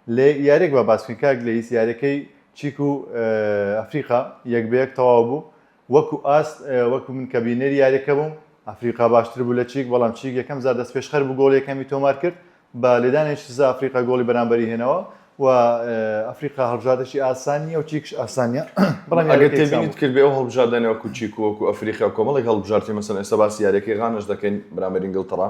لە یاریەک با باس بکەین کاک لەیس یاریەکەی چیک و ئەفریقا یەک بە یەک تەواو بوو وەکو ئاست وەکو من کە بینەری یاریەکە بووم ئەفریقا باشتر بوو لە چیک بەڵام چیک یەکەم جار دەستپێشخەر بوو گۆڵی یەکەمی تۆمار کرد بە لێدانێکی سزا ئەفریقا گۆڵی بەرامبەری هێنەوە و ئەفریقا هەڵبژاردەکی ئاسان نییە و چیکش ئاسان نییە بەڵام ئەگەر یاریەکە یەکسان تێبینیت بوو. کردبێ ئەو هەڵبژاردانە وەکو چیک و وەکو ئەفریقیا و کۆمەڵێک هەڵبژاردەی مەسەلەن ئێستا باسی یاریەکەی غانەش دەکەین بەرامبەر ئینگلتەڕا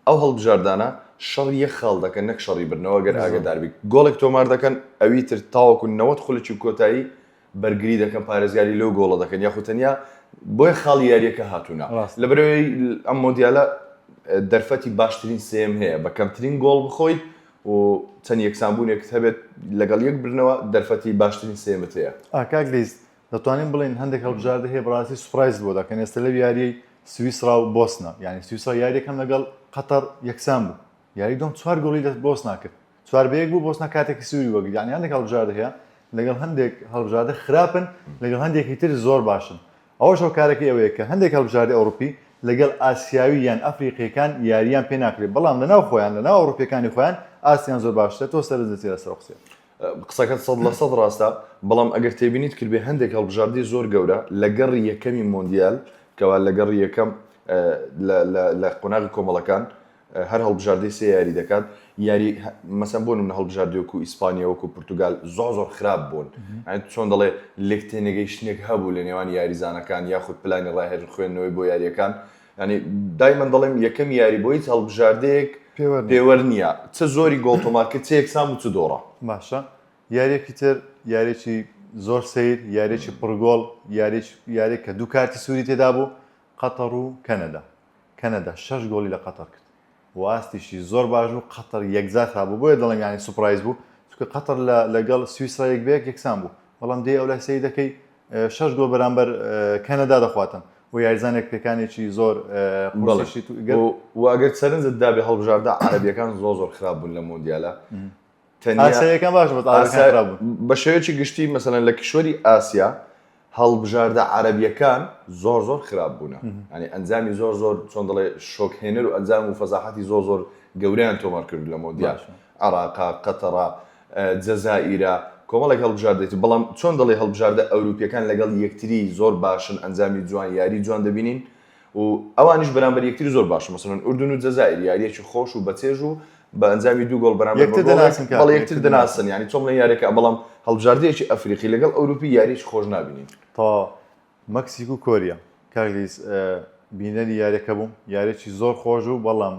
ئەو هەڵبژاردانە شەڕی یەک خاڵ دەکەن نەک شەڕی بردنەوە گەر ئاگەدار بی گۆڵێک تۆمار دەکەن ئەوی تر تاوەکو 90 خولەکی کۆتایی بەرگری دەکەن پارێزگاری لەو گۆڵە دەکەن یاخود تەنیا بۆیە خاڵی یاریەکە هاتوونە لەبەرەوەی ئەم مۆندیالە دەرفەتی باشترین سێم هەیە بە کەمترین گۆڵ بخۆیت و چەند یەکسانبوونێکت هەبێت لەگەڵ یەک برنەوە دەرفەتی باشترین سێمت هەیە. کاک لیست دەتوانین بڵێین هەندێک هەڵبژاردە هەیە بەڕاستی surprise بۆ دەکەن ئێستا لەو یاریەی سویسرا و بۆسنا یعنی سویسرا یاریەکەم لەگەڵ قەتەر یەکسان بوو یاری دوم چوار گۆڵی لە بۆسنا کرد 4 بە 1 بوو بۆسنا کاتێکی سووری وەگرت یعنی هەندێک هەڵبژاردە هەیە لەگەڵ هەندێک هەڵبژاردە خراپن لەگەڵ هەندێکی تر زۆر باشن ئەوەش هۆکارەکەی ئەوەیە کە هەندێک هەڵبژاردەی ئەوروپی لەگەڵ ئاسیاوی یان ئەفریقیەکان یارییان پێ ناکرێت بەڵام لەناو خۆیان لەناو ئەوروپیەکانی خۆیان ئاستیان زۆر باشترە تۆ سەرنجت چیە لەسەر ئەو قسەیە؟ قسەکەت 100% ڕاستە، بەڵام ئەگەر تێبینیت کردبێ هەندێک هەڵبژاردەی زۆر گەورە لە گەڕی یەکەمی مۆندیال کەوا لە گەڕی یەکەم لە قۆناغی کۆمەڵەکان هەر هەڵبژاردەی سێ یاری دەکات یاری مەسەن بۆ نمونە هەڵبژاردەی وەکو ئیسپانیا وەکو پرتوگال زۆر زۆر خراپ بوون چۆن دەڵێ لێک تێنەگەیشتنێک هەبوو لە نێوان یاریزانەکان یاخود پلانی ڕاهێن خوێندنەوەی بۆ یاریەکان ینی دایمەن دەڵێم یەکەم یاری بۆ هیچ هەڵبژاردەیەک پێوەر نییە چ زۆری گۆڵ تۆمار کرد چ یەکسان بوو چ دۆڕا. باشە یاریەکی تر یاریەکی زۆر سەیر یاریەکی پڕگۆڵ یاریەکی یاریەک کە دوو کارتی سووری تێدا بوو قەتەڕ و کەنەدا کەنەدا شەش گۆڵی لە قەتەر کرد و ئاستیشی زۆر باش بوو قەتەر یەکجار خراپ بوو بۆیە دەڵێم یانی surprise بوو چونکە قەتەر لە لەگەڵ سویسرا یەک بە یەک یەکسان بوو بەڵام دێ ئەولای سەیر دەکەی شەش گۆڵ بەرامبەر کەنەدا دەخواتن و یاریزانێک پێکانێکی زۆر قورسیشی تو گرت. و ئەگەر سەرنجت دابێ هەڵبژاردە عەرەبیەکان زۆر زۆر خراپ بوون لە مۆندیالە تەنیا ئاسیاییەکان باش بەس عەرەبەکان خراپ بوون. بە شێوەیەکی گشتی مەسەلەن لە کیشوەری ئاسیا هەڵبژاردە عەرەبیەکان زۆر زۆر خراپ بوونە یانی ئەنجامی زۆر زۆر چۆن دەڵێ شۆک هێنەر و ئەنجام و فەزاحەتی زۆر زۆر گەورەیان تۆمار کرد لە مۆندیال عێراقا قەتەڕا جەزائیرە کۆمەڵێک هەڵبژاردەی بەڵام چۆن دەڵێ هەڵبژاردە ئەوروپیەکان لەگەڵ یەکتری زۆر باشن ئەنجامی جوان یاری جوان دەبینین و ئەوانیش بەرامبەر یەکتری زۆر باشن مەسەلەن ئوردن و جەزائیر یاریەکی خۆش و بەچێژ و بە ئەنجامی دوو گۆڵ بەرامبەر یەکتر دەناسن کاکە بەڵێ یەکتر دەناسن یانی چۆن بڵێن یاریەکە بەڵام هەڵبژاردەیەکی ئەفریقی لەگەڵ ئەوروپی یاریەکی خۆش نابینین. تەواو مەکسیک و کۆریا کاک لیس بینەری یاریەکە بووم یاریەکی زۆر خۆش بوو بەڵام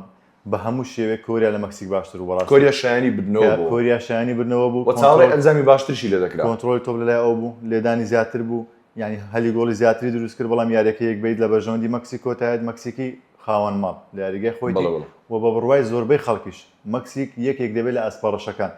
بە هەموو شێوەیەک کۆریا لە مەکسیک باشتر بوو بەڕاستی کۆریا شایانی بردنەوە بوو کۆریا شایانی بردنەوە بوو و چاوەڕێی ئەنجامی باشترشی لێ دەکرا کۆنترۆڵی تۆپ لەلای ئەو بوو لێدانی زیاتر بوو یانی هەلی گۆڵی زیاتری دروست کرد بەڵام یاریەکە یەک بەیت لە بەرژەوەندی مەکسیک کۆتایەت مەکسیکی خاوەن ماڵ لە یاریگای خۆیتی و بە بڕوای زۆربەی خەڵکیش مەکسیک یەکێک دەبێت لە ئەسپە ڕەشەکان.